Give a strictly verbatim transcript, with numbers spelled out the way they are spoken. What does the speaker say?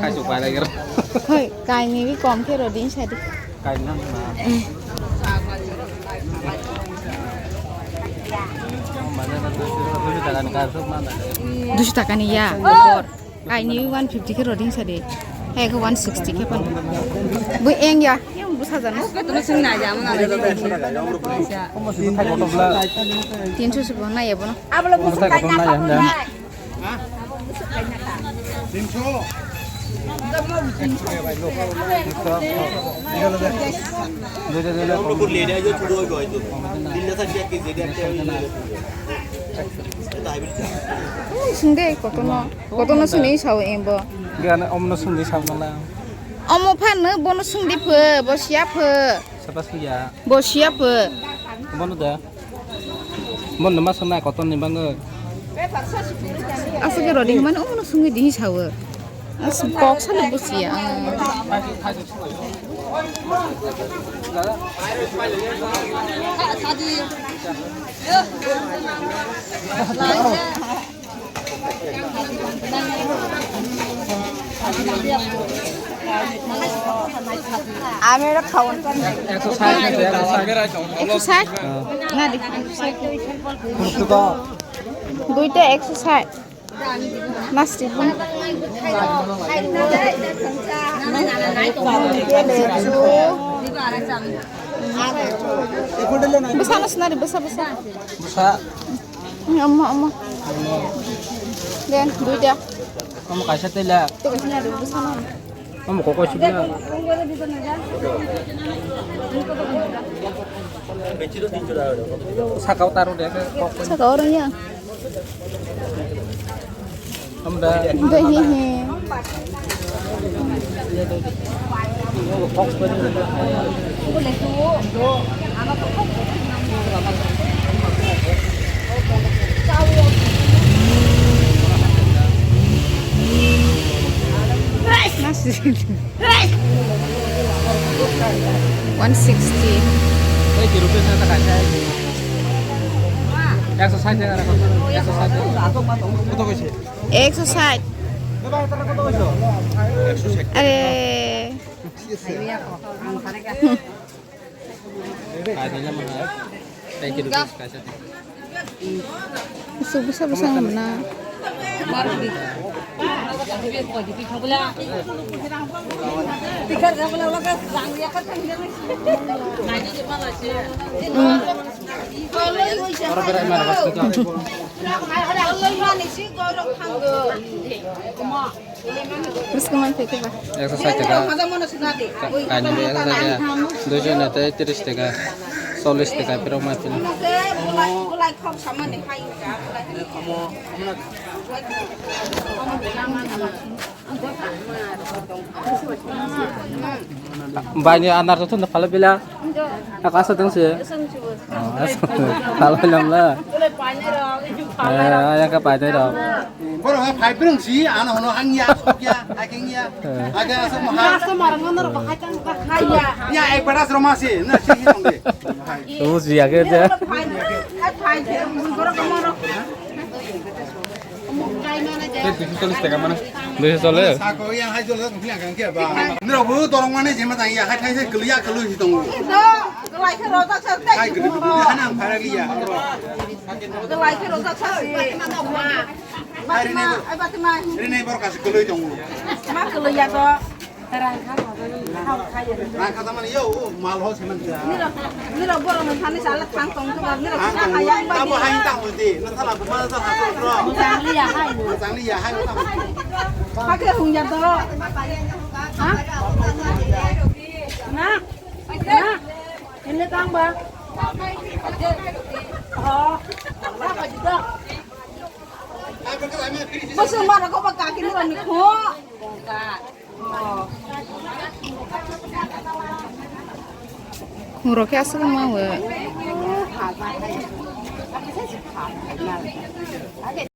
Khai su pai lai gero. Hoi, kainwi kom khe rw di sadi. Kainwi nang ma. Mana na duiso, duiso taka ni kaisuk mana. Duiso taka ni ya, bor. Kainwi one fifty khe rw di sadi. Hai khe one sixty khe phan. Bo eng ya, yang bo sajan. Tinso se bo nai ya bono. Sungde kotono, kotono sini sao embo. Gana omno sungdi sao nala. Omo phan no bono sungdi pho, bo siya pho. Sapa siya. Bo siya pho. Bono da. Bono ma sunai koton ni bango. Aswk rw di mane omo no sungwi di sao. Aswk kok sano busiya. আমি এটা খাওয়ান। একশো ষাট। একশো ষাট? না দেখি, একশো ষাট। দুইটা একশো ষাট। Plastic bun. Bwsano sinari, bwsa, bwsa. Bwsa. Omo, omo. Den, duita. Omo kaisa tela. Tei kaisa nari, bwsano. Omo kok kaisa tela. Sakao taro de, kok. Sakao oro ya. Amda. Doi hi hi. Nasi. One sixty. একশো ষাট টাকা রাখো, একশো ষাট টাকা। কত কইছে? একশো ষাট। একশো ষাট। আরে। Kainwi na mwnha. Thank you, rupees kaisa. Bwswk bwsa bwsa wng mwnha. Mm. Oro berai mara bwswk. Bwswk man khe khe ba. Ekso sait taka. Ka-, kainwi ekso sait taka. Duijon tei tris taka. Chollis taka phirok ma phino. Bai ni anar to thunda phala bila. Ako asa tong se. Oh, asa. Phala lamla. Eh, yang ka pai dai dong. Boro ha phai brung si, ano hono hang ya, sok ya, haiking ya. Eh. Aga asa mo ha. Asa marang ngono ro bahai tang ka khai ya. Ya, ek bada sroma si, na si hi tong de. Hai. Tu si ya ke de. Phai, phai, phai, boro ka moro. Duiso chollis taka mane. Duiso chollis? Sako yang hai jolo tong philang kang khe ba. Nira bu dorong mane jema tang ya hai thai se kelu ya kelu hi tong. Hai kelu kelu hai nang phara ya. Hai rini. Rini bor kasi kelu tong. Ma kelu ya to. Rang kha tamani yo, o mal ho siman ya. Nirok, nirok borok ni thani sala thang tong khe ba, nirok thang kha yang ba. Tamo hai tang di, na sala buma sala ha tro. Jang li ya hai. Jang li ya hai tang. Pake hung ya to. Ha? Na. Na. Ini tang ba. Oh. Apa juga? Bosong mana kau pakai ini kan kok. Khungrok khe aswk wngma o.